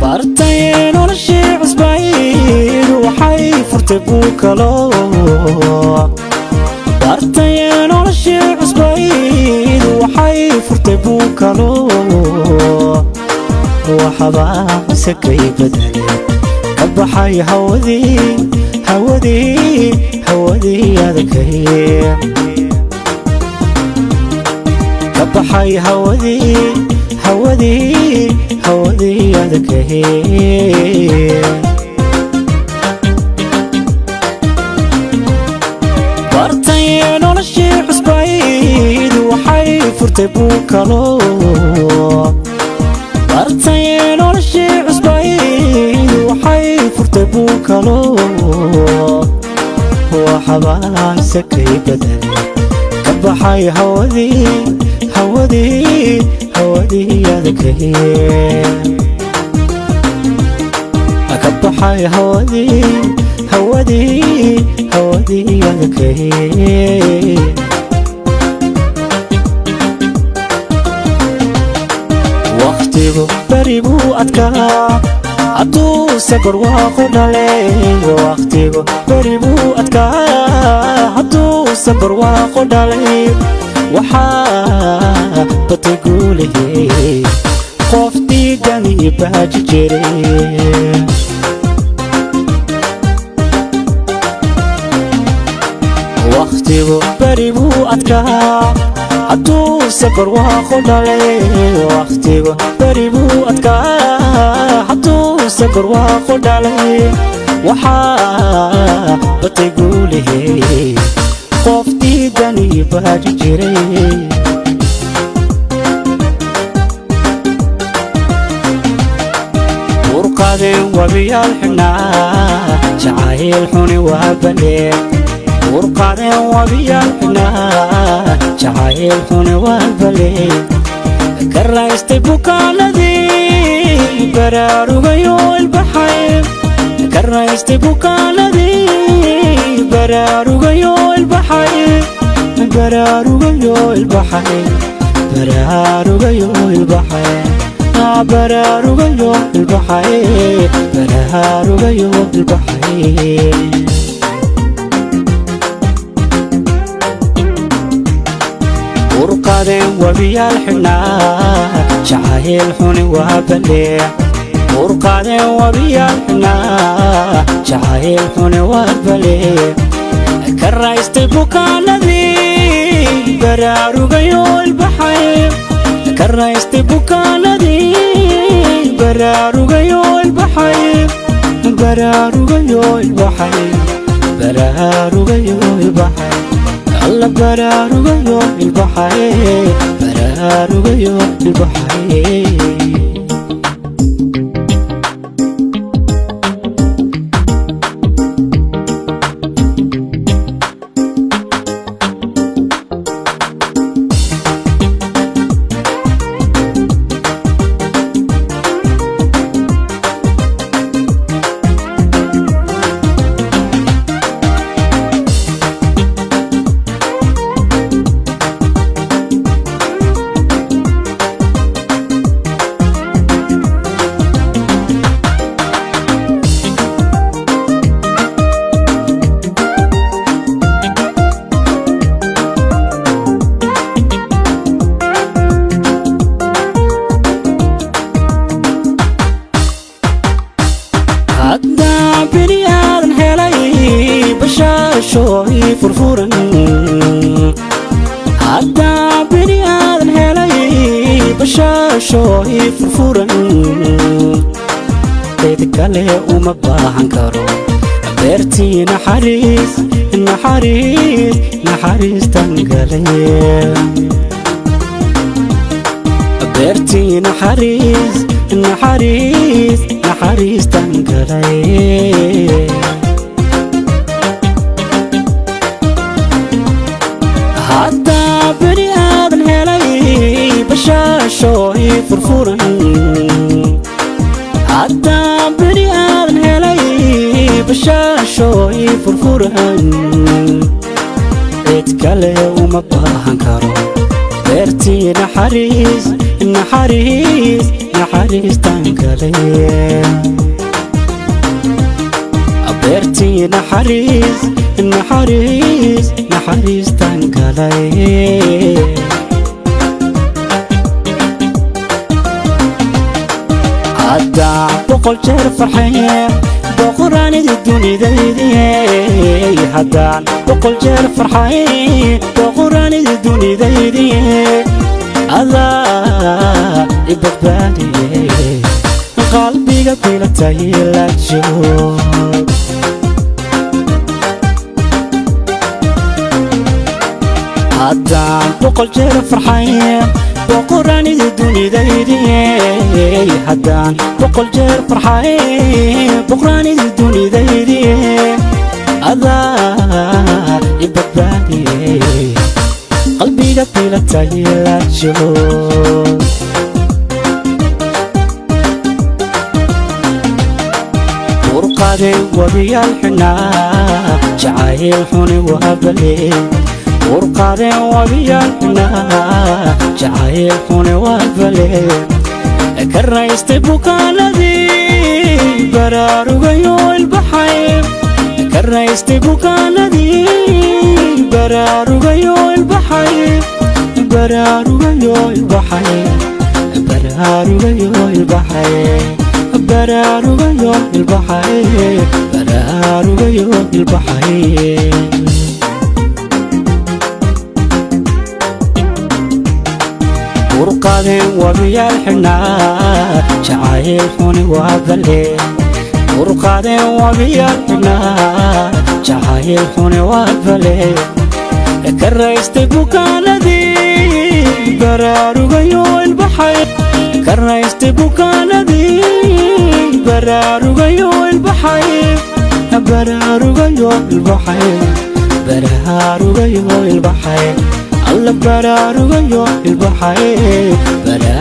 Bartay noloshii cusbayd, waxay furtay buukalo. Bartay noloshii cusbayd, waxay furtay buukalo. Waxbaa sakay bedele, ka baxay hawadii, hawadii, hawadii adkay. Ka baxay hawadii, hawadii, hawadii adkay. Bartay noloshii cusbayd, waxay furtay buukalo. Bartay noloshii cusbayd, waxay furtay buukalo. Waxbaa sakay bedele, ka baxay hawadii, hawadii, hawadii adkay. Ka baxay hawadii, hawadii, hawadii adkay. Wakhtigu beri buu adkaa hadduuse barwaaqo dhalay. Wakhtigu beri buu adkaa hadduuse barwaaqo dhalay. Waxaa batay guulihii qof diidani baaji jiray. Wakhtigu beri buu adkaa hadduuse barwaaqo dhalay. Wakhtigu beri buu adkaa hadduuse barwaaqo dhalay. Waxaa batay guulihii qof diidani baaji jiray. Urqadeen wabiyaal xidhnaa, jacayl xuni waa balee. Urqadeen wabiyaal xidhnaa, jacayl xuni waa balee. Ka raystay bukaanadii, baraarugayo ilbaxay. Ka raystay bukaanadii, baraarugayo ilbaxay. Baraarugayo ilbaxay, baraarugayo ilbaxay, baraarugayo ilbaxay, baraarugayo ilbaxay. Urqadeen wabiyaal xidhnaa, jacayl xuni waa balee. Urqadeen wabiyaal xidhnaa, jacayl xuni waa balee. Ka raystay bukaanadii, baraarugayo ilbaxay. Ka raystay bukaanadii, baraarugayo ilbaxay. Baraarugayo ilbaxay, baraarugayo ilbaxay, alla baraarugayo ilbaxay, baraarugayo ilbaxay. Haddaan bini aadan helay bashaashooy furfuran. Haddaan bini aadan helay. Bashaasho ii furfuran, cid kale uma baahan karo. Beertii naxariis, naxariis, naxariistan galay. Beertii naxariis, naxariis, naxariistan galay. Haddaa beri aadan helay bashaasho ii furfuran, haddaa beri aadan helay bashaasho ii furfuran, cid kale uma baahan karo. Beertii naxariis, naxariis, naxariistan galay. Beertii naxariis, naxariis, naxariistan galay. Haddaa 100 jeer farxaye, boqoraanidi dunidaydiye. Haddaan 100 jeer farxaye, boqoraanidi dunidaydiye. Adaa i badbaadiye, qalbiga bilatay la joog. Haddaan 100 jeer farxaye, boqoraanidi dunidaydiye. Haddaan 100 jeer farxaye, boqoraanidi dunidaydiye. Adaa i badbaadiye, qalbiga bilatay la joog. Urqade wabiyaal xidhnaa, jacayl xuni waa bale. Urqade wabiyaal xidhnaa, jacayl xuni waa bale. Ka raystay bukaanadii, baraarugayo ilbaxay. Ka raystay bukaanadii, baraarugayo ilbaxay. Baraarugayo ilbaxay, baraarugayo ilbaxay, baraarugayo ilbaxay, baraarugayo ilbaxay. Urqadeen wabiyaal xidhnaa, jacayl xuni waa bale. Urqadeen wabiyaal xidhnaa, jacayl xuni waa bale. Ka raystay bukaanadii, baraarugayo ilbaxay. Ka raystay bukaanadii, baraarugayo ilbaxay. Baraarugayo ilbaxay, baraarugayo ilbaxay. Alla, baraarugayo ilbaxay, baraarugayo.